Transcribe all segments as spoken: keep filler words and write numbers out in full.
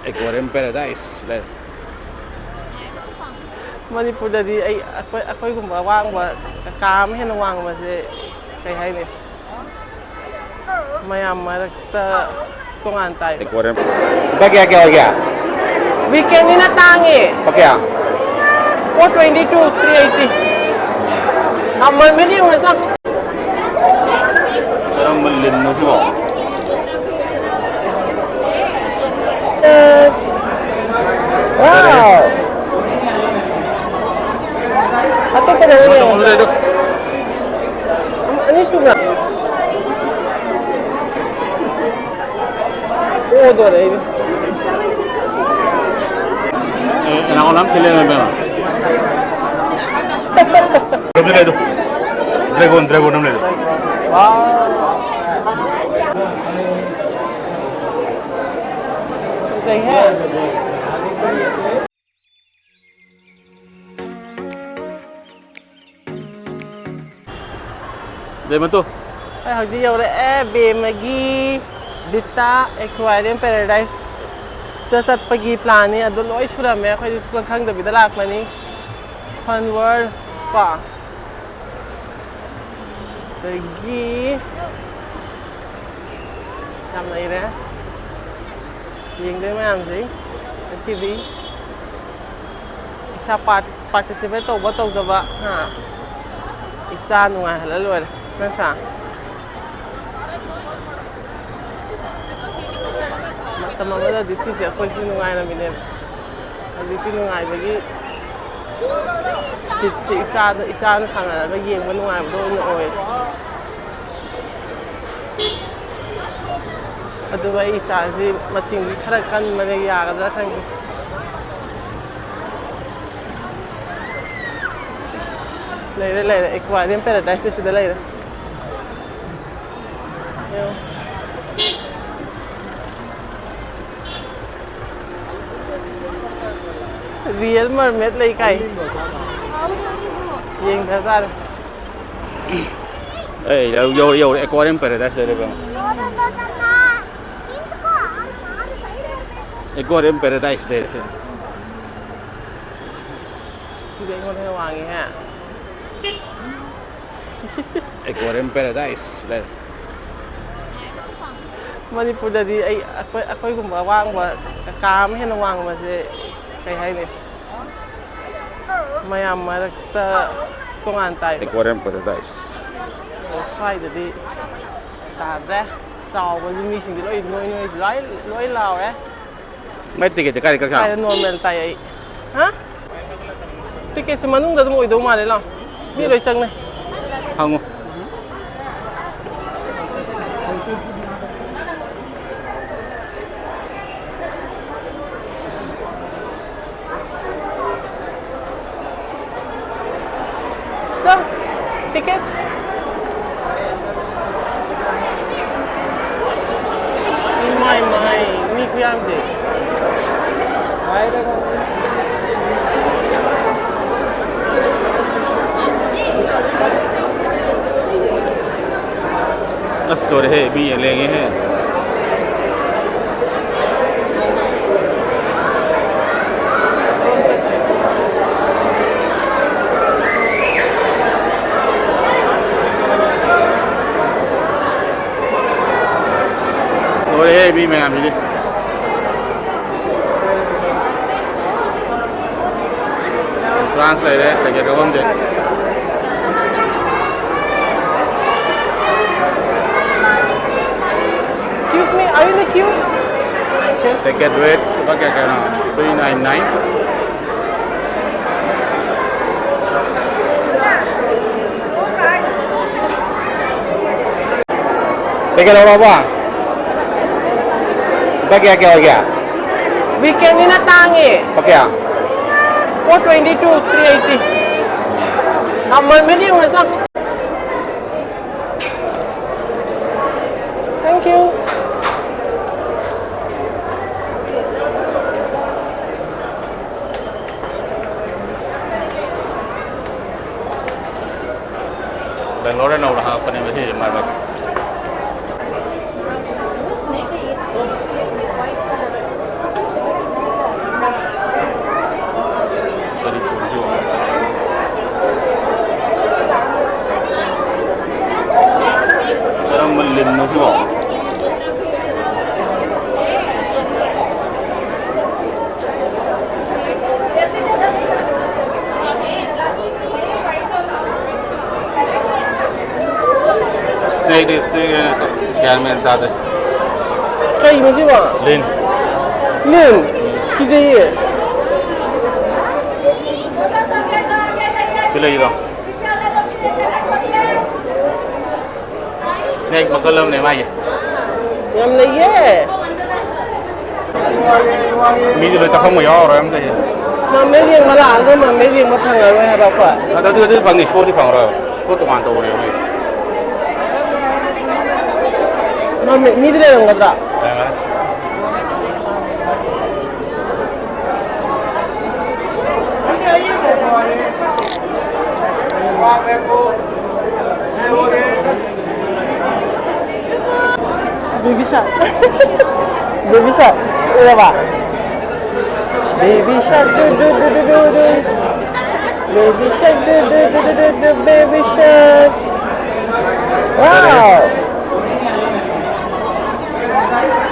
Aquarium Paradise ꯂꯩꯔꯦ꯫ ꯃꯅꯤꯄꯨꯔꯗꯗꯤ ꯑꯩ, ꯑꯩꯈꯣꯏ, ꯑꯩꯈꯣꯏꯒꯨꯝꯕ ꯋꯥꯡꯕ, ꯀꯥ ꯑꯃ ꯍꯦꯟꯅ ꯋꯥꯡꯕꯁꯦ, ꯀꯩ ꯍꯥꯏꯅꯤ, ꯃꯌꯥꯝ ꯃꯔꯛꯇ ꯇꯣꯉꯥꯟ ꯇꯥꯏꯕ꯫ Aquarium꯫ ꯂꯨꯄꯥ ꯀꯌꯥ, ꯀꯌꯥ ꯑꯣꯏꯒꯦ? Weekend ꯅꯤꯅ ꯇꯥꯡꯉꯦ꯫ ꯂꯨꯄꯥ ꯀꯌꯥ? Four twenty two, three eighty꯫ ꯃꯃꯜ ꯃꯤꯗꯤ ꯌꯦꯡꯉꯨꯅꯦ꯫ ꯀꯔꯝꯕ ꯂꯤꯟꯅꯣ ꯁꯤꯕꯣ? Wow! ꯑꯇꯣꯞꯄꯗ ꯑꯃ ꯂꯩꯔꯦ꯫ ꯑꯅꯤ ꯁꯨꯕ꯭ꯔꯥ? ꯑꯣꯗꯣꯔꯦ ꯑꯩꯗꯤ꯫ ꯑꯦ, ꯀꯅꯥ ꯀꯅꯥ ꯈꯤꯜꯂꯦ ꯅꯪ? ꯗ꯭ꯔꯦꯒꯣꯟ, ꯗ꯭ꯔꯦꯒꯣꯟ ꯑꯃ ꯂꯩꯗꯣ꯫ ꯋꯥꯎ꯫ ꯐꯖꯩꯍꯦ꯫ ꯗꯦꯃꯇꯣ꯫ ꯑꯩ ꯍꯧꯖꯤꯛ ꯌꯧꯔꯛꯑꯦ ꯕꯦꯝꯃꯒꯤ ꯕꯤꯇꯥ ꯑꯦꯀ꯭ꯋꯥꯔꯤꯌꯝ ꯄꯦꯔꯥꯗꯥꯏꯁꯇ ꯆꯠꯄꯒꯤ ꯄ꯭ꯂꯥꯟꯅꯤ꯫ ꯑꯗꯨ ꯂꯣꯏ ꯁꯨꯔꯝꯃꯦ, ꯑꯩꯈꯣꯏꯗꯤ ꯁꯨꯈꯪ ꯈꯪꯗꯕꯤꯗ ꯂꯥꯛꯄꯅꯤ꯫ Fun World ꯀꯣ꯫ ꯑꯗꯒꯤ ꯌꯥꯝ ꯂꯩꯔꯦ꯫ ꯌꯦꯡꯗꯣꯏ ꯃꯌꯥꯝꯁꯦ ꯉꯁꯤꯗꯤ ꯏꯁꯥ ꯄꯥꯔꯠ ꯄꯥꯔꯇꯤꯁꯤꯄꯦꯠ ꯇꯧꯕ ꯇꯧꯗꯕ, ꯍꯥ? ꯏꯆꯥ ꯅꯨꯡꯉꯥꯏꯍꯜꯂ ꯂꯣꯏꯔꯦ, ꯅꯠꯇ꯭ꯔꯥ? ꯃꯇꯝ ꯑꯃꯗꯗꯤ ꯁꯤꯁꯦ ꯑꯩꯈꯣꯏꯁꯨ ꯅꯨꯡꯉꯥꯏꯔꯝꯃꯤꯅꯦꯕ꯫ ꯍꯧꯖꯤꯛꯇꯤ ꯅꯨꯡꯉꯥꯏꯕꯒꯤ ꯕꯤꯠꯁꯦ ꯏꯆꯥꯗ, ꯏꯆꯥꯅ ꯁꯥꯟꯅꯔꯒ ꯌꯦꯡꯕ ꯅꯨꯡꯉꯥꯏꯕꯗꯣ ꯑꯣꯏꯅ ꯑꯣꯏ꯫ ꯑꯗꯨꯒ ꯑꯩ ꯏꯆꯥꯁꯤ ꯃꯆꯤꯡꯗꯤ ꯈꯔ ꯀꯟꯕꯅꯦ, ꯌꯥꯒꯗ꯭ꯔꯥ ꯈꯪꯗꯦ꯫ ꯂꯩꯔꯦ, ꯂꯩꯔꯦ, ꯑꯦꯀ꯭ꯋꯥꯔꯤꯌꯝ ꯄꯦꯔꯥꯗꯥꯏꯁꯁꯦ ꯁꯤꯗ ꯂꯩꯔꯦ꯫ ꯌꯦꯡꯉꯣ꯫ Real mermaid ꯂꯩ ꯀꯥꯏ꯫ ꯌꯦꯡꯊ ꯇꯥꯔꯦ꯫ ꯑꯦ, ꯌꯧꯔꯦ, ꯌꯧꯔꯦ, ꯌꯧꯔꯦ, ꯑꯦꯀ꯭ꯋꯥꯔꯤꯌꯝ ꯄꯦꯔꯥꯗꯥꯏꯁ ꯂꯩꯔꯦ, ꯏꯕꯦꯝꯃ꯫ ꯏꯁꯀꯣ, ꯑꯥ, ꯑꯥ, ꯁꯥꯏꯗ ꯂꯩꯔꯦ꯫ Aquarium Paradise ꯂꯩꯔꯦ꯫ ꯁꯤꯗꯤ ꯑꯩꯉꯣꯟꯗ ꯍꯦꯟꯅ ꯋꯥꯡꯉꯤꯍꯦ꯫ Aquarium Paradise ꯂꯩꯔꯦ꯫ ꯃꯅꯤꯄꯨꯔꯗꯗꯤ ꯑꯩ, ꯑꯩꯈꯣꯏ, ꯑꯩꯈꯣꯏꯒꯨꯝꯕ ꯑꯋꯥꯡꯕ ꯀꯥ ꯑꯃ ꯍꯦꯟꯅ ꯋꯥꯡꯕꯁꯦ ꯀꯩ ꯍꯥꯏꯅꯤ? ꯃꯌꯥꯝ ꯃꯔꯛꯇ ꯇꯣꯉꯥꯟ ꯇꯥꯏꯕ꯫ Aquarium Paradise꯫ ꯑꯗꯣ ꯁ꯭ꯋꯥꯏꯗꯗꯤ ꯇꯥꯗ꯭ꯔꯦ꯫ ꯆꯥꯎꯕꯒꯤ ꯃꯤꯁꯤꯡꯗꯤ ꯂꯣꯏ ꯅꯣꯏ ꯅꯣꯏꯁꯨ ꯂꯣꯏ, ꯂꯣꯏ ꯂꯥꯎꯔꯦ꯫ ꯃꯥꯏ ꯇꯤꯀꯦꯠꯁꯦ ꯀꯥꯏꯗ ꯀꯛꯁꯥꯅꯣ? ꯀꯥꯏꯗ ꯅꯣꯔꯃꯦꯜ ꯇꯥꯏ ꯑꯩ꯫ ꯍꯥ? ꯇꯤꯀꯦꯠꯁꯦ ꯃꯅꯨꯡꯗ ꯑꯗꯨꯝ ꯑꯣꯏꯗꯧ ꯃꯥꯜꯂꯦ, ꯂꯥꯎ꯫ ꯃꯤ ꯂꯣꯏ ꯆꯪꯅꯩ꯫ ꯍꯪꯉꯨ꯫ So, ticket. ꯏꯃꯥꯏ, ꯃꯥꯏ, ꯃꯤ ꯈꯨꯌꯥꯝꯁꯦ꯫ ꯑꯁ, ꯂꯣꯏꯔꯦꯍꯦ, ꯃꯤ ꯌꯦꯡ ꯂꯦꯡꯉꯦꯍꯦ꯫ ꯂꯣꯏꯔꯦꯍꯦ, ꯃꯤ ꯃꯌꯥꯝꯁꯤꯗꯤ꯫ Entrance ꯂꯩꯔꯦ, ticket ꯀꯛꯐꯝꯁꯦ꯫ Excuse me, are you in the queue? Ticket rate ꯂꯨꯄꯥ ꯀꯌꯥ ꯀꯌꯥꯅꯣ? Three nine nine꯫ Ticket ꯂꯧꯔꯛꯑꯕꯣ? ꯂꯨꯄꯥ ꯀꯌꯥ ꯀꯌꯥ ꯑꯣꯏꯒꯦ? Weekend ꯅꯤꯅ ꯇꯥꯡꯉꯦ꯫ ꯂꯨꯄꯥ ꯀꯌꯥ? Four twenty to three eighty꯫ ꯃꯃꯜ ꯃꯤꯗꯤ ꯌꯦꯡꯉꯨꯁꯤ ꯂꯥꯎ꯫ Thank you꯫ ꯕꯦꯡꯒ꯭ꯂꯣꯔꯗ ꯅꯧꯅ ꯍꯥꯡꯉꯛꯄꯅꯦ ꯉꯁꯤꯁꯦ ꯃꯥꯏ ꯃꯥꯏ꯫ ꯑꯩꯗꯤ ꯁ꯭ꯇꯦꯖ ꯒ꯭ꯌꯥꯟ ꯃꯦꯟ ꯇꯥꯗꯦ꯫ ꯀꯩꯅꯣ ꯁꯤꯕꯣ? ꯂꯤꯟ꯫ ꯂꯤꯟ? ꯀꯤꯖꯩꯌꯦ꯫ ꯁꯤ ꯂꯩꯔꯤꯗꯣ꯫ ꯁ꯭ꯅꯦꯛ ꯃꯈꯜ ꯑꯃꯅꯦ ꯃꯥꯒꯤ꯫ ꯌꯥꯝ ꯂꯩꯌꯦ꯫ ꯃꯤꯗꯤ ꯂꯣꯏ ꯇꯛꯐꯝꯒ ꯌꯥꯎꯔꯔꯣꯏ ꯑꯝꯇ ꯁꯤꯗ꯫ ꯃꯃꯤꯠ ꯌꯦꯡꯕ ꯂꯥꯛꯑꯒ ꯃꯃꯤꯠ ꯌꯦꯡꯕ ꯐꯪꯉꯔꯣꯏ ꯍꯥꯏꯕ ꯑꯩꯈꯣꯏ꯫ ꯑꯗꯨ, ꯑꯗꯨ, ꯑꯗꯨꯗꯤ ꯐꯪꯅꯤ, ꯁꯣꯗꯤ ꯐꯪꯉꯔꯣꯏ꯫ ꯁꯣ ꯇꯣꯉꯥꯟ ꯇꯧꯕꯅꯦ ꯃꯣꯏ꯫ ꯃꯃꯤꯠ ꯃꯤꯗꯤ ꯂꯩꯔꯝꯒꯗ꯭ꯔꯥ? ꯂꯩꯔꯝꯒꯅꯤ꯫ Baby shark. Baby shark. ꯎꯔꯕ? Baby shark, do, do, do, do, do, do. Baby shark, do, do, do, do, do, do, baby shark. Wow.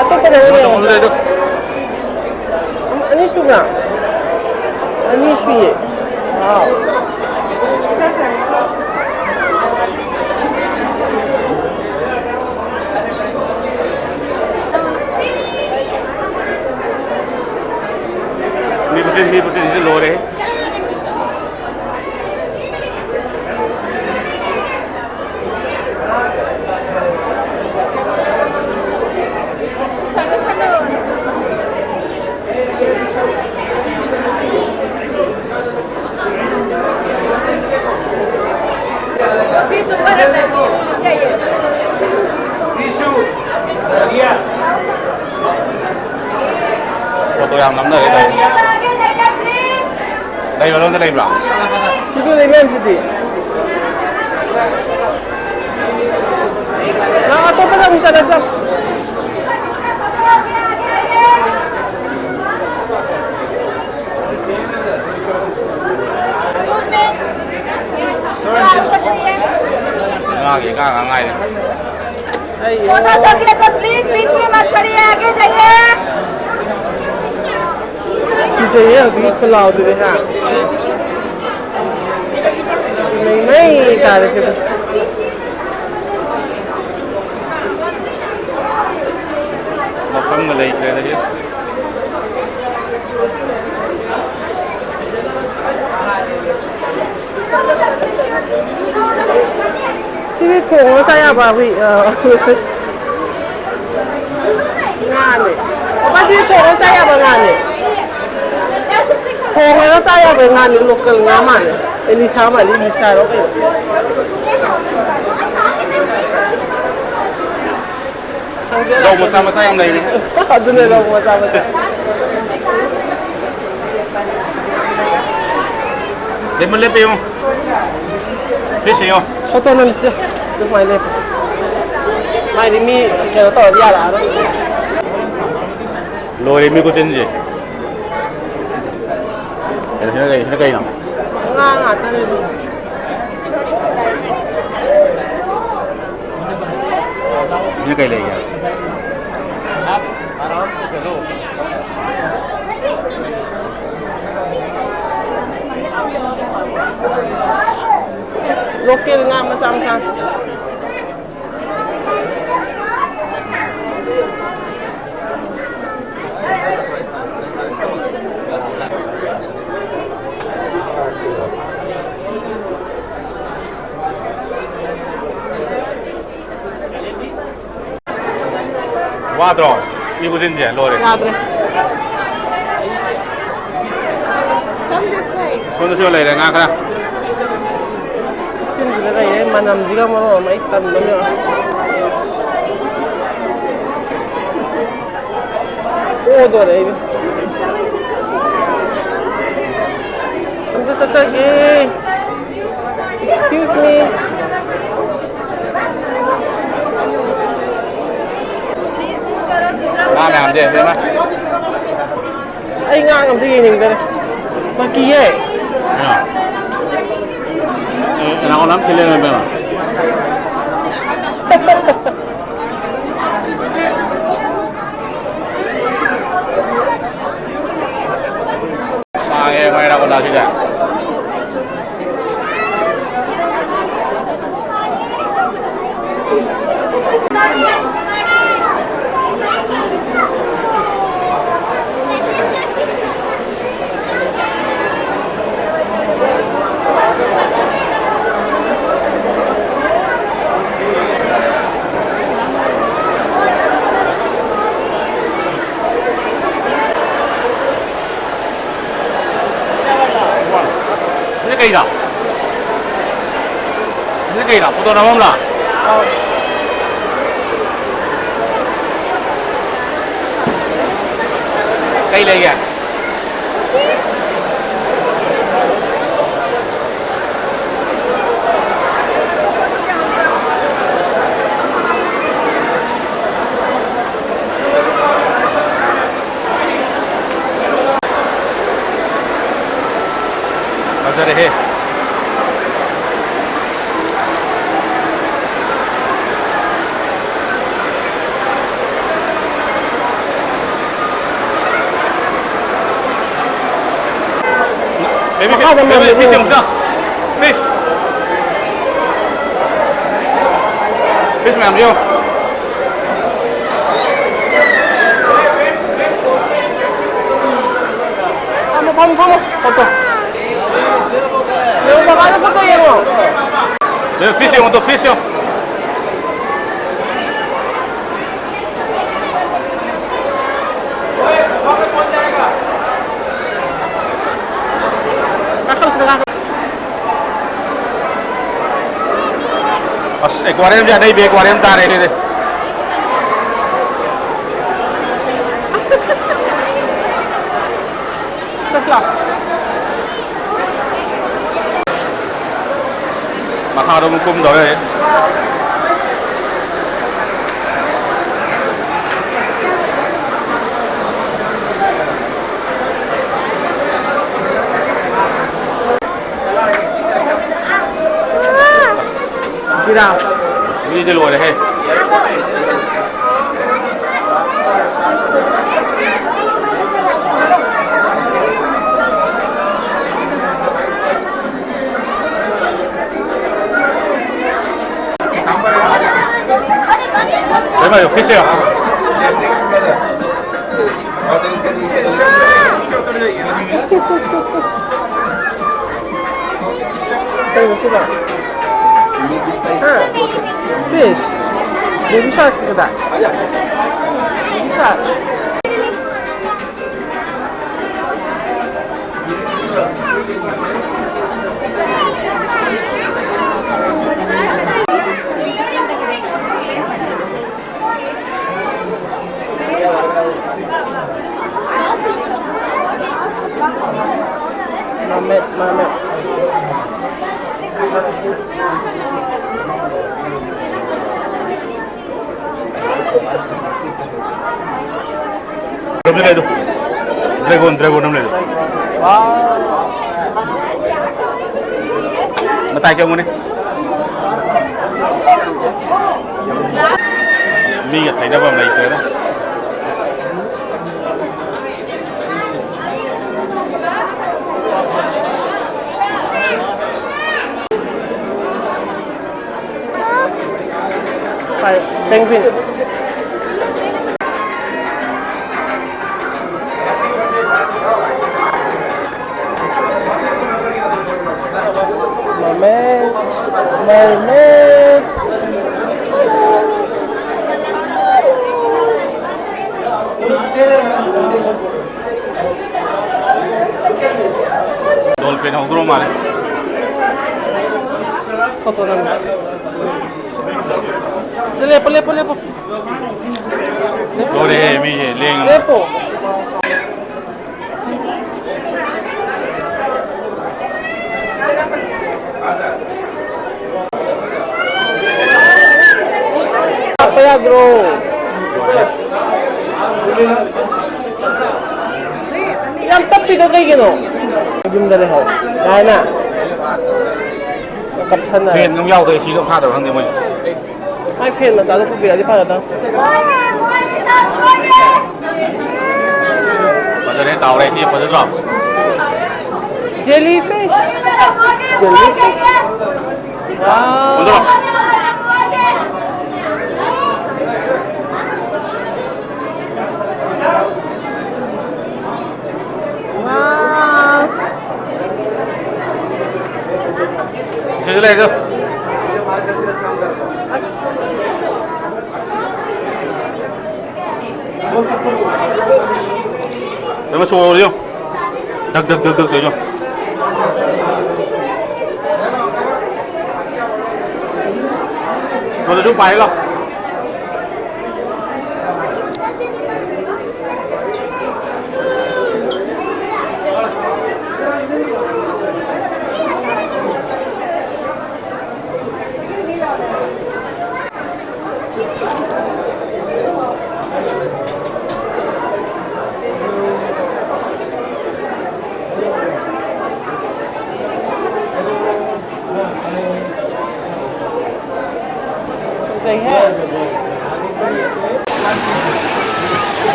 ꯑꯇꯣꯞꯄꯗ ꯑꯣꯏꯅ ꯌꯦꯡꯉꯁꯤ꯫ ꯑꯅꯤ ꯁꯨꯕ꯭ꯔꯥ? ꯑꯅꯤ ꯁꯨꯏꯌꯦ꯫ Wow. ꯃꯤ ꯈꯨꯆꯤꯟ, ꯃꯤ ꯈꯨꯆꯤꯟꯁꯤꯗꯤ ꯂꯣꯏꯔꯦꯍꯦ꯫ ꯐꯣꯇꯣ ꯌꯥꯝ ꯅꯝꯅꯔꯦ ꯇꯧꯔꯤ꯫ ꯂꯩꯕ꯭ꯔꯣ? ꯑꯗꯣꯝꯗ ꯂꯩꯕ꯭ꯔꯣ? ꯁꯤꯗ ꯂꯩꯕ꯭ꯔꯥ ꯁꯤꯗꯤ? ꯑꯥ, ꯑꯇꯣꯞꯄꯗ ꯑꯃꯨꯛ ꯆꯠꯂꯁꯤ꯫ ꯉꯥꯒꯤ ꯉꯥ ꯉꯥ ꯉꯥꯏꯔꯦ꯫ फोटो शॉट के लिए तो प्लीज बीच में मत खड़िए, आगे जाइए। ꯀꯤꯖꯩꯌꯦ ꯍꯧꯖꯤꯛꯀꯤ ꯈꯨꯂꯥꯎꯗꯨꯗꯤ, ꯍꯥ? ꯃꯩ ꯃꯩ ꯇꯥꯔꯦ ꯁꯤꯗ꯫ ꯃꯐꯝꯒ ꯂꯩꯇ꯭ꯔꯦꯗ ꯁꯤ꯫ ꯁꯤꯗꯤ ꯊꯣꯡꯉꯒ ꯆꯥ ꯌꯥꯕ ꯍꯨꯏ, ꯑ, ꯉꯥꯅꯦ꯫ ꯄꯄꯥ, ꯁꯤꯗꯤ ꯊꯣꯡꯉꯒ ꯆꯥ ꯌꯥꯕ ꯉꯥꯅꯦ꯫ ꯊꯣꯡꯉꯒ ꯆꯥ ꯌꯥꯕ ꯉꯥꯅꯦ, ꯂꯣꯀꯦꯜ ꯉꯥ ꯃꯥꯜꯂꯦ꯫ ꯑꯦꯂꯤꯁꯥ ꯃꯥꯜꯂꯦ, ꯑꯦꯂꯤꯁꯥꯔꯣ ꯀꯩꯅꯣ? ꯈꯪꯗꯦ꯫ ꯔꯧ ꯃꯆꯥ ꯃꯆꯥ ꯌꯥꯝ ꯂꯩꯔꯦ꯫ ꯑꯗꯨꯅꯦ, ꯔꯧ ꯃꯆꯥ ꯃꯆꯥ꯫ ꯂꯦꯞꯄ, ꯂꯦꯞꯄ ꯌꯦꯡꯉꯣ꯫ ꯐꯤꯁ ꯌꯦꯡꯉꯣ꯫ ꯐꯣꯇꯣ ꯅꯝꯁꯦ꯫ ꯑꯗꯨꯃꯥꯏꯅ ꯂꯦꯞꯄꯣ꯫ ꯃꯥꯏꯗꯤ ꯃꯤ ꯀꯩꯅꯣ ꯇꯧꯔꯗꯤ ꯌꯥꯔꯛꯑꯔꯣꯏ꯫ ꯂꯣꯏꯔꯦ ꯃꯤ ꯈꯨꯆꯤꯟꯁꯦ꯫ ꯁꯤꯅ ꯀꯩ-, ꯁꯤꯅ ꯀꯩꯅꯣ? ꯉꯥ ꯉꯥꯛꯇꯅꯦ ꯑꯗꯨꯝ꯫ ꯁꯤꯅ ꯀꯩ ꯂꯩꯒꯦ? ꯂꯣꯀꯦꯜ ꯉꯥ ꯃꯆꯥ ꯃꯆꯥ꯫ ꯋꯥꯗ꯭ꯔꯣ? ꯃꯤ ꯈꯨꯆꯤꯟꯁꯦ ꯂꯣꯏꯔꯦ꯫ ꯌꯥꯗ꯭ꯔꯦ꯫ ꯁꯣꯝꯗꯁꯨ ꯂꯩꯔꯦ ꯉꯥ ꯈꯔ꯫ ꯆꯤꯟꯁꯤꯗ ꯂꯩꯔꯦ, ꯃꯅꯝꯁꯤꯒ ꯃꯔꯣꯜ ꯑꯃ ꯑꯩ ꯇꯟꯕ ꯑꯃ ꯌꯥꯎꯔꯦ꯫ ꯑꯣꯗꯣꯔꯦ ꯑꯩꯗꯤ꯫ ꯑꯝꯇ ꯆꯠꯆꯒꯦ꯫ Excuse me. ꯉꯥ ꯃꯌꯥꯝꯁꯦ ꯏꯕꯦꯝꯃ꯫ ꯑꯩ ꯉꯥ ꯑꯝꯇ ꯌꯦꯡꯅꯤꯡꯗꯔꯦ꯫ ꯃꯥ ꯀꯤꯌꯦ꯫ ꯑꯦ, ꯅꯪꯉꯣꯟꯗ ꯑꯝ ꯊꯤꯜꯂꯦ ꯏꯕꯦꯝꯃ꯫ ꯁꯥꯡꯉꯦ ꯃꯣꯏ ꯑꯦꯅꯥꯀꯣꯟꯗꯥꯁꯤꯗꯤ꯫ ꯀꯩꯅꯣ? ꯐꯣꯇꯣ ꯅꯝꯐꯝꯂꯣ? ꯀꯩ ꯂꯩꯒꯦ? ꯐꯖꯔꯦꯍꯦ꯫ ꯕꯦꯕꯤ, ꯃꯈꯥꯗ ꯕꯦꯕꯤ, ꯃꯌꯥꯝ ꯐꯤꯁ ꯂꯩꯕ꯫ ꯑꯃꯨꯛꯇ꯫ ꯐꯤꯁ꯫ ꯐꯤꯁ ꯃꯌꯥꯝꯗꯣ ꯌꯦꯡꯉꯣ꯫ ꯐꯝꯃꯣ, ꯐꯝꯃꯣ, ꯐꯝꯃꯣ꯫ ꯐꯣꯇꯣ꯫ ꯌꯦꯡꯉꯣ, ꯕꯕꯥꯗ ꯐꯣꯇꯣ ꯌꯦꯡꯉꯣ꯫ ꯁꯤꯗ ꯐꯤꯁ ꯌꯦꯡꯉꯣ, ꯇꯣ, ꯐꯤꯁ ꯌꯦꯡꯉꯣ꯫ ꯀꯥꯈꯠꯂꯣ, ꯁꯤꯗ ꯀꯥꯈꯠꯂꯣ꯫ ꯑꯁ, ꯑꯦꯀ꯭ꯋꯥꯔꯤꯌꯝꯁꯦ ꯑꯅꯩꯕ ꯑꯦꯀ꯭ꯋꯥꯔꯤꯌꯝ ꯇꯥꯔꯦ ꯁꯤꯗꯤ꯫ ꯆꯠꯁꯤꯔꯣ? ꯃꯈꯥꯗ ꯑꯃꯨꯛ ꯀꯨꯝꯗꯧꯔꯦ꯫ ꯖꯤꯔꯥꯐ꯫ ꯃꯤꯗꯤ ꯂꯣꯏꯔꯦꯍꯦ꯫ ꯀꯩꯅꯣ, ꯐꯤꯁ ꯌꯦꯡꯉꯣ꯫ ꯀꯩꯅꯣ ꯁꯤꯕꯣ? ꯍꯥ? ꯐꯤꯁ? ꯕꯦꯕꯤ ꯁꯥꯔꯛ ꯀꯗꯥꯏ? ꯕꯦꯕꯤ ꯁꯥꯔꯛ꯫ ꯀꯩꯅꯣ ꯂꯩꯗꯣ? ꯗ꯭ꯔꯦꯒꯣꯟ, ꯗ꯭ꯔꯦꯒꯣꯟ ꯑꯃ ꯂꯩꯗꯣ꯫ ꯃꯇꯥꯏ ꯆꯪꯉꯨꯅꯦ꯫ ꯃꯤꯒ ꯊꯩꯅꯕ ꯑꯃ ꯂꯩꯇ꯭ꯔꯦꯗ꯫ Penguin. Mermaid, mermaid. Dolphin ꯍꯧꯗ꯭ꯔꯣ ꯃꯥꯜꯂꯦ꯫ Photo ꯅꯝꯒꯦ꯫ ꯁꯤ ꯂꯦꯞꯄꯣ, ꯂꯦꯞꯄꯣ, ꯂꯦꯞꯄꯣ꯫ ꯂꯣꯏꯔꯦꯍꯦ, ꯃꯤꯁꯦ ꯂꯦꯡꯉꯝꯅꯦ꯫ ꯂꯦꯞꯄꯣ꯫ ꯂꯥꯛꯄ ꯌꯥꯗ꯭ꯔꯣ? ꯌꯥꯝ ꯇꯞꯄꯤꯗꯣ ꯀꯩꯒꯤꯅꯣ? ꯌꯨꯝꯗ ꯂꯩꯍꯧ꯫ ꯌꯥꯏꯅ? ꯀꯞꯁꯟꯅꯔꯦ꯫ Fan ꯑꯗꯨꯝ ꯌꯥꯎꯗ꯭ꯔꯦ, ꯁꯤꯗ ꯊꯥꯗꯕ ꯈꯪꯗꯦ ꯃꯣꯏ꯫ ꯃꯥꯏ fan ꯃꯆꯥꯗꯣ ꯄꯨꯕꯤꯔꯛꯑꯗꯤ ꯐꯒꯗꯝ꯫ ꯐꯖꯔꯦ, ꯇꯥꯎꯔꯦ, ꯁꯤ ꯐꯖꯗ꯭ꯔꯣ? Jellyfish. Jellyfish. Wow. ꯑꯣꯟꯊꯣꯔꯛꯑꯣ꯫ Wow. ꯁꯤꯗ ꯂꯩꯔꯦ꯫ ꯑꯁ꯫ ꯅꯪ ꯁꯣꯔꯗꯣ ꯌꯦꯡꯉꯣ꯫ ꯙꯛ ꯙꯛ ꯙꯛ ꯙꯛ ꯇꯧꯔꯤꯗꯣ꯫ ꯁꯣꯝꯗꯁꯨ ꯄꯥꯏꯔ ꯂꯥꯎ꯫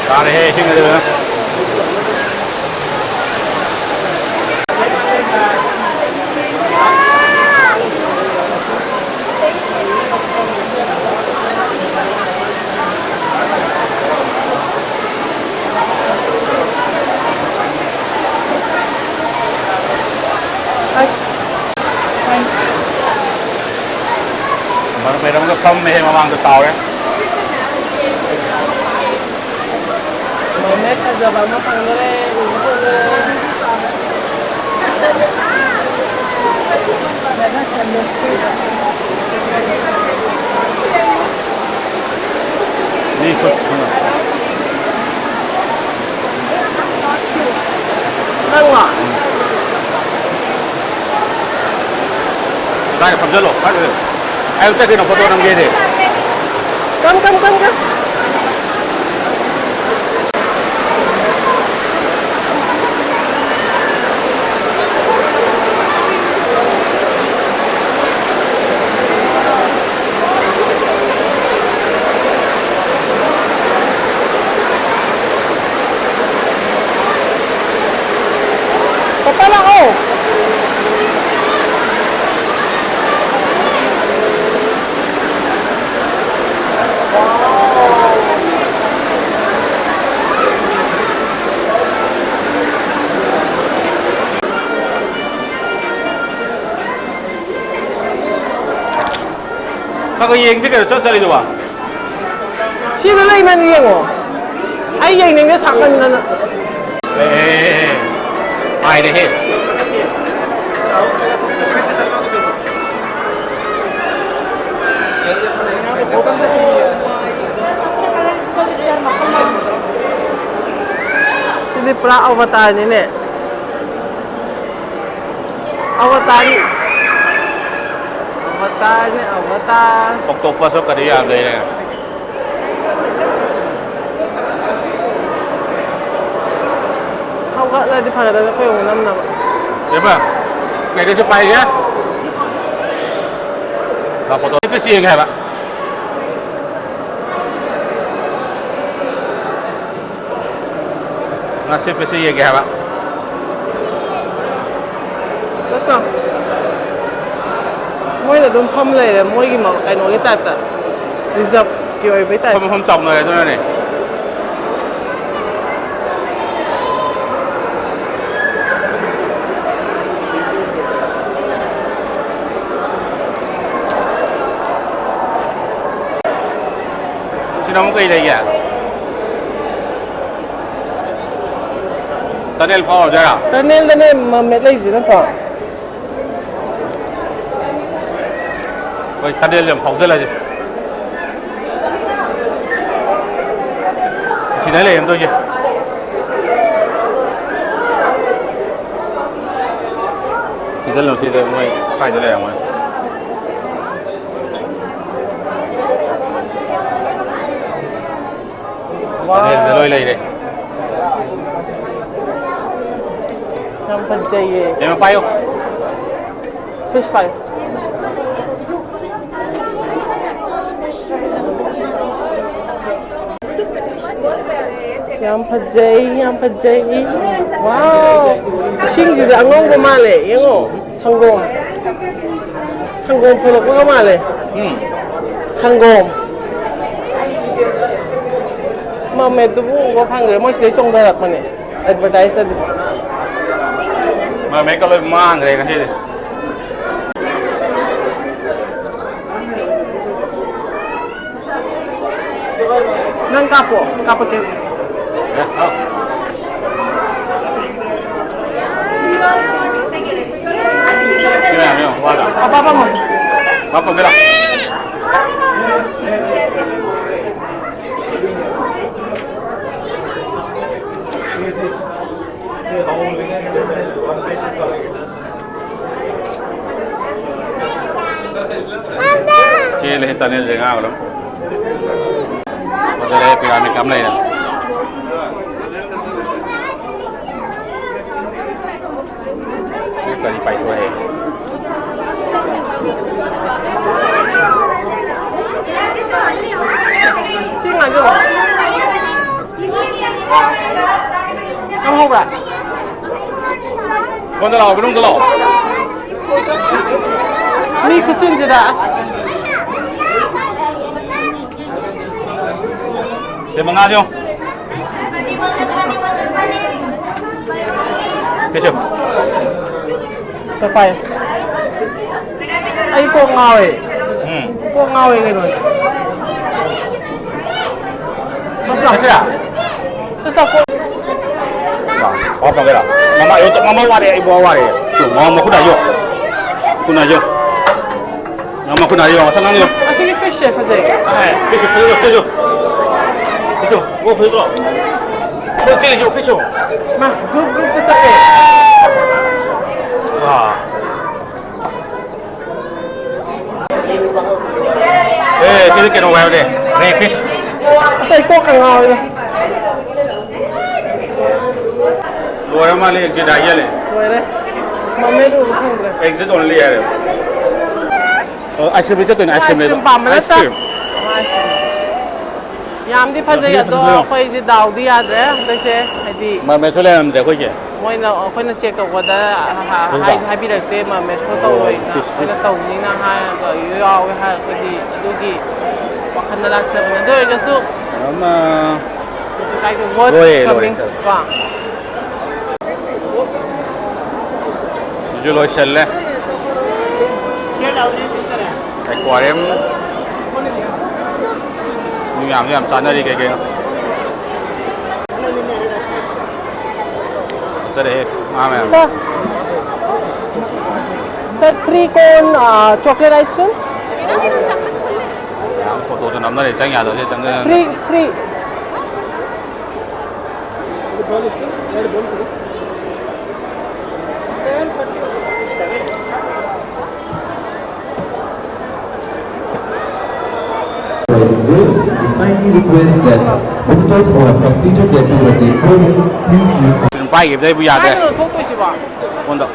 ꯇꯥꯔꯦꯍꯦ, ꯏꯁꯤꯡ ꯑꯗꯨ꯫ ꯑꯁ꯫ ꯃꯔꯨꯞ ꯂꯩꯔꯝꯒ ꯐꯝꯃꯦꯍꯦ, ꯃꯃꯥꯡꯗ ꯇꯥꯎꯔꯦ꯫ ꯃꯣꯃꯦꯟ ꯐꯖꯕ ꯑꯃ ꯐꯪꯗꯣꯔꯦ, ꯎꯕ ꯐꯪꯗꯣꯔꯦ꯫ ꯃꯤ ꯈꯨꯠ ꯊꯨꯅ꯫ ꯅꯪꯂꯣ? ꯀꯥꯏꯗ ꯐꯝꯖꯜꯂꯣ? ꯀꯥꯏꯗ? ꯑꯌꯨꯛꯇ ꯀꯩꯅꯣ ꯐꯣꯇꯣ ꯅꯝꯒꯦꯗꯤ? ꯀꯝ, ꯀꯝ, ꯀꯝ, ꯀꯝ? ꯄꯄꯥ ꯂꯥꯛꯑꯣ꯫ ꯈꯔ ꯈꯔ ꯌꯦꯡꯁꯤ ꯀꯩꯅꯣ, ꯆꯠ ꯆꯠꯂꯤꯗꯨꯕ꯫ ꯁꯤꯗ ꯂꯩꯕꯅꯤ ꯌꯦꯡꯉꯣ꯫ ꯑꯩ ꯌꯦꯡꯅꯤꯡꯗꯦ ꯁꯥꯃꯟꯗꯅ꯫ ꯑꯦ, ꯄꯥꯏꯔꯦꯍꯦ꯫ ꯁꯤꯗꯤ ꯄꯨꯔꯥ ꯑꯕꯇꯥꯔꯅꯤꯅꯦ꯫ ꯑꯕꯇꯥꯔꯅꯤ꯫ ꯑꯕꯇꯥꯔꯅꯤ, ꯑꯕꯇꯥꯔ꯫ ꯑꯣꯛꯇꯣꯄꯁ ꯀꯔꯤ ꯌꯥꯝ ꯂꯩꯔꯦ꯫ ꯐꯠꯂꯗꯤ ꯐꯒꯗꯕꯅꯤ ꯑꯩꯈꯣꯏ ꯑꯃꯨꯛ ꯅꯝꯅꯕ꯫ ꯏꯕꯦꯝꯃ, ꯀꯩꯗ ꯆꯠꯄ ꯍꯥꯏꯒꯦ? ꯂꯥꯛꯄꯗꯣ ꯑꯦꯐ ꯑꯦꯁ ꯌꯦꯡꯒꯦ ꯍꯥꯏꯕ꯫ ꯉꯁꯤ ꯑꯦꯐ ꯑꯦꯁ ꯌꯦꯡꯒꯦ ꯍꯥꯏꯕ꯫ ꯆꯠꯁꯣ꯫ ꯃꯣꯏꯅ ꯑꯗꯨꯝ ꯐꯝ ꯂꯩꯔꯦ, ꯃꯣꯏꯒꯤ ꯃ-, ꯀꯩꯅꯣꯒꯤ ꯇꯥꯏꯞꯇ, ꯔꯤꯖꯥꯔꯚꯀꯤ ꯑꯣꯏꯕꯩ ꯃꯐꯝ ꯇꯥꯏꯞꯇ꯫ ꯃꯐꯝ ꯆꯥꯎꯅꯔꯦ ꯑꯗꯨꯅꯅꯦ꯫ ꯁꯤꯅ ꯑꯃꯨꯛ ꯀꯩ ꯂꯩꯒꯦ? ꯇꯅꯦꯜ ꯐꯥꯎꯔꯗꯣꯏꯔꯥ? ꯇꯅꯦꯜꯗꯅꯦ ꯃꯃꯦꯠ ꯂꯩꯁꯦ ꯅꯠꯇ꯭ꯔꯣ? ꯍꯣꯏ, ꯇꯅꯦꯜꯗ ꯑꯃꯨꯛ ꯐꯥꯎꯖꯜꯂꯁꯦ꯫ ꯁꯤꯗ ꯂꯩꯔꯝꯗꯣꯏꯁꯦ꯫ ꯁꯤꯗ ꯂꯩ-, ꯁꯤꯗ ꯃꯣꯏ ꯀꯥꯏꯗ ꯂꯩꯔꯝꯒꯅꯤ? ꯇꯅꯦꯜꯗ ꯂꯣꯏ ꯂꯩꯔꯦ꯫ ꯌꯥꯝ ꯐꯖꯩꯌꯦ꯫ ꯀꯩꯅꯣ ꯄꯥꯏꯌꯣ꯫ Fish fry꯫ ꯌꯥꯝ ꯐꯖꯩ, ꯌꯥꯝ ꯐꯖꯩ꯫ Wow! ꯏꯁꯤꯡꯁꯤꯗꯤ ꯑꯉꯧꯕ ꯃꯥꯜꯂꯦ, ꯌꯦꯡꯉꯣ꯫ ꯁꯪꯒꯣꯝ꯫ ꯁꯪꯒꯣꯝ ꯊꯣꯛꯂꯛꯄꯒ ꯃꯥꯜꯂꯦ꯫ ꯎꯝ꯫ ꯁꯪꯒꯣꯝ꯫ ꯃꯃꯦꯠꯇꯨꯕꯨ ꯎꯕ ꯐꯪꯗ꯭ꯔꯦ, ꯃꯣꯏ ꯁꯤꯗꯩ ꯆꯣꯡꯊꯔꯛꯄꯅꯦ꯫ ꯑꯦꯗꯚꯔꯇꯥꯏꯖꯇꯗꯤ꯫ ꯃꯃꯦꯠꯀ ꯂꯣꯏ ꯃꯥꯡꯈ꯭ꯔꯦ ꯉꯁꯤꯗꯤ꯫ ꯅꯪ ꯀꯥꯞꯄꯣ, ꯀꯥꯞꯄꯛꯀꯦ꯫ ꯑꯦ, ꯍꯥꯎ꯫ ꯁꯤ ꯃꯌꯥꯝ ꯌꯦꯡꯉꯣ, ꯋꯥꯗ꯫ ꯀꯥꯞꯄꯛꯑꯝꯃꯣ꯫ ꯀꯥꯞꯄꯛꯀꯦꯔꯥ? ꯆꯦꯜꯂꯦ ꯇꯅꯦꯜꯁꯦ ꯉꯥꯡꯕꯗ꯫ ꯐꯖꯔꯦ, ꯄꯤꯔꯥꯃꯤꯗ ꯑꯃ ꯂꯩꯔꯦ꯫ ꯒꯥꯔꯤ ꯄꯥꯏꯊꯣꯔꯛꯑꯦ꯫ ꯁꯤ ꯉꯥꯏꯈꯣ꯫ ꯅꯪ ꯍꯧꯕ꯭ꯔꯥ? ꯁꯣꯝꯗ ꯂꯥꯛꯑꯣ, ꯃꯅꯨꯡꯗ ꯂꯥꯛꯑꯣ꯫ ꯃꯤ ꯈꯨꯆꯤꯟꯁꯤꯗ ꯑꯁ꯫ ꯁꯦ, ꯃꯉꯥꯁꯦ ꯌꯦꯡꯉꯣ꯫ ꯁꯦ, ꯁꯦ꯫ ꯆꯠꯄꯥꯏ꯫ ꯑꯩ ꯀꯣꯛ ꯉꯥꯎꯋꯦ꯫ ꯎꯝ꯫ ꯀꯣꯛ ꯉꯥꯎꯋꯦ ꯀꯩꯅꯣ꯫ ꯁꯠ ꯁꯠ꯫ ꯁꯠ ꯁꯠ꯫ ꯁꯠ ꯁꯠ ꯀꯣꯛ꯫ ꯃꯥ, ꯃꯥ ꯄꯥꯝꯒꯦꯔꯥ? ꯃꯃꯥ, ꯌꯣ, ꯃꯃꯥ ꯋꯥꯔꯦ, ꯑꯩ ꯕꯕꯥ ꯋꯥꯔꯦ꯫ ꯇꯨ, ꯃꯃꯥ ꯃꯈꯨꯠ ꯅꯥꯏꯌꯣ꯫ ꯈꯨꯠ ꯅꯥꯏꯌꯣ꯫ ꯃꯃꯥ ꯈꯨꯠ ꯅꯥꯏꯌꯣ, ꯃꯁꯥ ꯉꯥꯡꯉꯣ꯫ ꯑꯁꯤꯒꯤ ꯐꯤꯁꯁꯦ ꯐꯖꯩ꯫ ꯑꯦ, ꯐꯤꯁꯁꯦ ꯐꯖꯩ, ꯐꯖꯩ꯫ ꯐꯤꯁꯁꯦ, ꯑꯣ, ꯐꯖꯩꯀꯣ? ꯃꯣꯏ ꯆꯦꯜꯂꯤꯁꯦ ꯐꯤꯁꯁꯦ꯫ ꯃꯥ, ꯒ꯭ꯔꯨꯞ ꯒ꯭ꯔꯨꯞꯇ ꯆꯠꯂꯦ꯫ ꯋꯥ꯫ ꯑꯦ, ꯁꯤꯗꯤ ꯀꯩꯅꯣ ꯍꯥꯏꯕꯅꯦ, ꯔꯦ ꯐꯤꯁ꯫ ꯑꯁ, ꯑꯩ ꯀꯣꯛꯀ ꯉꯥꯎꯋꯦꯗ꯫ ꯂꯣꯏꯔ ꯃꯥꯜꯂꯦ, ꯑꯦꯛꯖꯤꯠ ꯍꯥꯏꯖꯜꯂꯦ꯫ ꯂꯣꯏꯔꯦ꯫ ꯃꯃꯦꯗꯨ ꯎꯕ ꯐꯪꯗ꯭ꯔꯦ꯫ ꯑꯦꯛꯖꯤꯠ ꯑꯣꯟꯂꯤ ꯍꯥꯏꯔꯦ꯫ ꯑꯣ, ꯑꯥꯏꯁ ꯀ꯭ꯔꯤꯝ ꯆꯠꯇꯣꯏꯅꯦ, ꯑꯥꯏꯁ ꯀ꯭ꯔꯤꯝ ꯑꯥꯏꯁ ꯀ꯭ꯔꯤꯝ ꯄꯥꯝꯕ ꯅꯠꯇ꯭ꯔꯥ? Ice cream. Ice cream. ꯌꯥꯝꯗꯤ ꯐꯖꯩ, ꯌꯥꯝ ꯑꯗꯣ ꯐꯖꯩ꯫ ꯑꯩꯈꯣꯏꯁꯦ ꯗꯥꯎꯗꯤ ꯌꯥꯗ꯭ꯔꯦ ꯍꯟꯗꯛꯁꯦ, ꯍꯥꯏꯗꯤ ꯃꯥꯔꯃꯦꯠꯁꯨ ꯂꯩꯔꯝꯗ꯭ꯔꯦ ꯑꯩꯈꯣꯏꯁꯦ꯫ ꯃꯣꯏꯅ, ꯑꯩꯈꯣꯏꯅ ꯆꯦꯛ ꯇꯧꯕꯗ, ꯑ, ꯑ, ꯑꯗꯨꯗ꯫ ꯍꯥꯏꯁꯨ ꯍꯥꯏꯕꯤꯔꯛꯇꯦ, ꯃꯥꯔꯃꯦꯠ ꯁꯣ ꯑꯣ, ꯇꯧꯔꯣꯏꯅ꯫ ꯁꯤꯁ, ꯁꯤꯁ꯫ ꯑꯩꯈꯣꯏꯅ ꯇꯧꯅꯤꯅ ꯍꯥꯏꯔꯒ ꯌꯥꯎꯋꯦ ꯍꯥꯏꯔꯛꯄꯒꯤ ꯑꯗꯨꯒꯤ ꯋꯥꯈꯜꯗ ꯂꯥꯛꯆꯕꯅꯦ꯫ ꯑꯗꯨ ꯑꯣꯏꯔꯒꯁꯨ ꯑꯃ꯫ ꯀꯩꯁꯨ ꯀꯥꯏꯗꯦ, ꯋꯥꯔꯗ ꯂꯣꯏꯔꯦ, ꯂꯣꯏꯔꯦ꯫ ꯀꯃꯤꯡ꯫ ꯀꯣ꯫ ꯁꯤꯁꯨ ꯂꯣꯏꯁꯤꯜꯂꯦ꯫ ꯑꯦꯀ꯭ꯋꯥꯔꯤꯌꯝ꯫ ꯃꯤ ꯃꯌꯥꯝꯁꯨ ꯌꯥꯝ ꯆꯥꯅꯔꯤ ꯀꯩ ꯀꯩꯅꯣ꯫ ꯆꯠꯂꯦꯍꯦ, ꯉꯥ ꯃꯌꯥꯝ꯫ Sir, sir, three cone, uh, chocolate ice cream. ꯃꯌꯥꯝ ꯐꯣꯇꯣꯁꯨ ꯅꯝꯅꯔꯦ, ꯆꯪ ꯌꯥꯗꯕꯁꯦ ꯆꯪꯗꯅ꯫ Three, three. Rising waves, we kindly request that visitors who have completed their tour at the aquarium, please leave. ꯑꯗꯨꯝ ꯄꯥꯏꯈꯤꯕꯗꯩꯕꯨ ꯌꯥꯗ꯭ꯔꯦ꯫ ꯀꯥꯏꯗꯅꯣ ꯊꯣꯛꯇꯣꯏꯁꯤꯕꯣ? ꯐꯣꯟꯗ꯫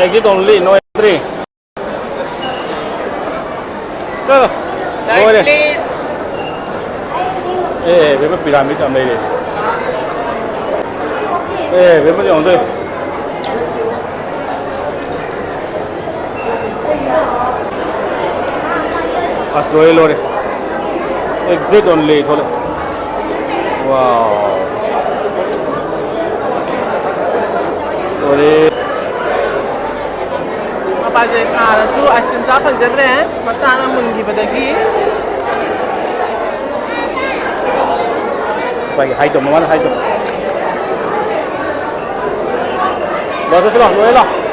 Exit only, no entry. ꯆꯠꯂꯣ꯫ ꯂꯣꯏꯔꯦ꯫ ꯑꯦ, ꯕꯦꯝꯃ, ꯄꯤꯔꯥꯃꯤꯗ ꯌꯥꯝ ꯂꯩꯔꯦ꯫ ꯑꯦ, ꯕꯦꯝꯃ, ꯌꯦꯡꯉꯣ ꯇꯧꯔꯤ꯫ ꯑꯁ, ꯂꯣꯏꯔꯦ, ꯂꯣꯏꯔꯦ꯫ Exit only ꯊꯣꯛꯂꯛꯑꯦ꯫ Wow꯫ ꯂꯣꯏꯔꯦ꯫ ꯃꯄꯥꯁꯦ ꯁꯥꯔꯁꯨ ice cream ꯆꯥ ꯐꯪꯖꯗ꯭ꯔꯦ, ꯃꯆꯥꯅ ꯃꯨꯟꯈꯤꯕꯗꯒꯤ꯫ ꯃꯥꯒꯤ ꯍꯥꯏꯗꯣ, ꯃꯃꯥꯅ ꯍꯥꯏꯗꯣ꯫ ꯂꯥꯛꯑꯣ, ꯆꯠꯁꯤ ꯂꯥꯛꯑꯣ, ꯂꯣꯏꯔꯦ ꯂꯥꯛꯑꯣ꯫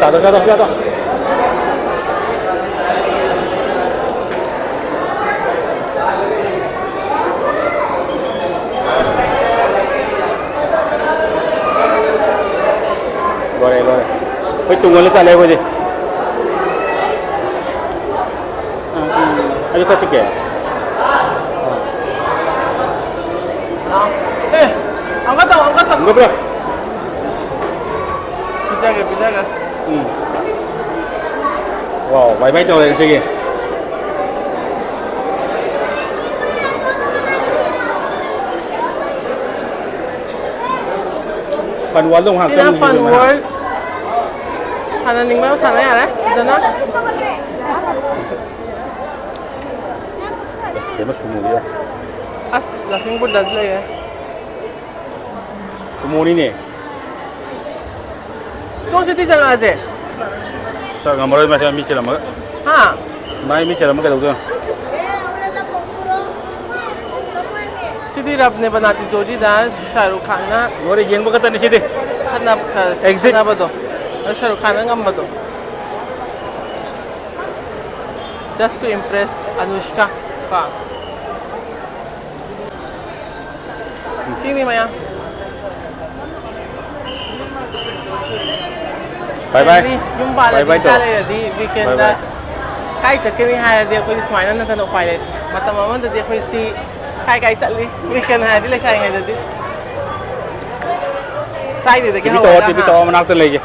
ꯆꯥꯗꯣ, ꯆꯥꯗꯣ, ꯆꯥꯗꯣ꯫ ꯂꯣꯏꯔꯦ, ꯂꯣꯏꯔꯦ꯫ ꯑꯩꯈꯣꯏ ꯇꯨꯡꯍꯜꯂ ꯆꯠꯂꯦ ꯑꯩꯈꯣꯏꯗꯤ꯫ ꯑꯥ, ꯑꯥ꯫ ꯑꯩꯁꯨ ꯈꯔ ꯆꯤꯛꯀꯦ꯫ ꯑꯥ꯫ ꯑꯦ, ꯑꯃꯨꯛꯀ ꯇꯧ, ꯑꯃꯨꯛꯀ ꯇꯧ꯫ ꯎꯅꯕ꯭ꯔꯣ? ꯄꯤꯖꯒꯦ, ꯄꯤꯖꯒꯦ꯫ ꯎꯝ꯫ ꯋꯥꯎ, ꯕꯥꯏ ꯕꯥꯏ ꯇꯧꯔꯦ ꯉꯁꯤꯒꯤ꯫ Fun World ꯗꯣ ꯉꯥꯏꯍꯥꯛ ꯁꯤꯅ ꯆꯪꯉꯨꯁꯤ Fun ꯀꯩꯅꯣ꯫ World꯫ ꯁꯥꯟꯅꯅꯤꯡꯕ ꯌꯥꯝ ꯁꯥꯟꯅ ꯌꯥꯔꯦ, ꯐꯖꯅ꯫ ꯑꯁ, ꯀꯩꯅꯣ ꯁꯨꯃꯣꯒꯤ꯫ ꯑꯁ, Laughing Buddha ꯁꯨ ꯂꯩꯔꯦ꯫ ꯁꯨꯃꯣꯅꯤꯅꯦ꯫ Snow City ꯆꯪꯉꯛꯑꯁꯦ꯫ ꯁꯛ ꯉꯝꯃꯔꯣꯏ ꯃꯥꯁꯦ ꯃꯤ ꯆꯤꯜꯂꯝꯃꯒ꯫ ꯍꯥ? ꯃꯥꯏ ꯃꯤ ꯆꯤꯜꯂꯝꯃꯒ ꯀꯩꯗꯧꯗꯣꯏꯅꯣ? ꯁꯤꯗꯤ ꯔꯕꯅꯦ ꯕꯅꯥꯇꯤ ꯖꯣꯗꯤꯗ ꯁꯥꯍꯔꯨꯈ ꯈꯥꯟꯅ ꯂꯣꯏꯔꯦ, ꯌꯦꯡꯕ ꯈꯛꯇꯅꯤ ꯁꯤꯗꯤ꯫ ꯈꯠꯅ-, Exit꯫ ꯈꯠꯅꯕꯗꯣ꯫ ꯑꯗꯨ ꯁꯥꯍꯔꯨꯈ ꯈꯥꯟꯅ ꯉꯝꯕꯗꯣ꯫ Just to impress Anushka ꯀꯣ꯫ ꯁꯤꯅꯤ ꯃꯌꯥꯝ꯫ Bye bye. ꯌꯨꯝ ꯄꯥꯜꯂꯗꯤ Bye bye ꯏꯆꯥ ꯇꯧ꯫ ꯂꯩꯔꯗꯤ Bye ꯋꯤꯀꯦꯟꯗ bye. ꯀꯥꯏ ꯆꯠꯀꯅꯤ ꯍꯥꯏꯔꯗꯤ ꯑꯩꯈꯣꯏꯗꯤ ꯁꯨꯃꯥꯏꯅ ꯅꯠꯇꯅ ꯎꯄꯥꯏ ꯂꯩꯇꯦ꯫ ꯃꯇꯝ ꯑꯃꯗꯗꯤ ꯑꯩꯈꯣꯏ ꯁꯤ ꯀꯥꯏ ꯀꯥꯏ ꯆꯠꯂꯤ, ꯋꯤꯀꯦꯟ ꯍꯥꯏꯔꯗꯤ ꯂꯩꯁꯥꯔꯤꯉꯩꯗꯗꯤ꯫ ꯁ꯭ꯋꯥꯏꯗꯒꯤ ꯇꯤꯚꯤ ꯇꯧꯔꯣ, ꯍꯧꯔꯒ ꯇꯤꯚꯤ ꯍꯥ꯫ ꯇꯧꯔꯣ, ꯃꯅꯥꯛꯇ ꯂꯩꯒꯦ꯫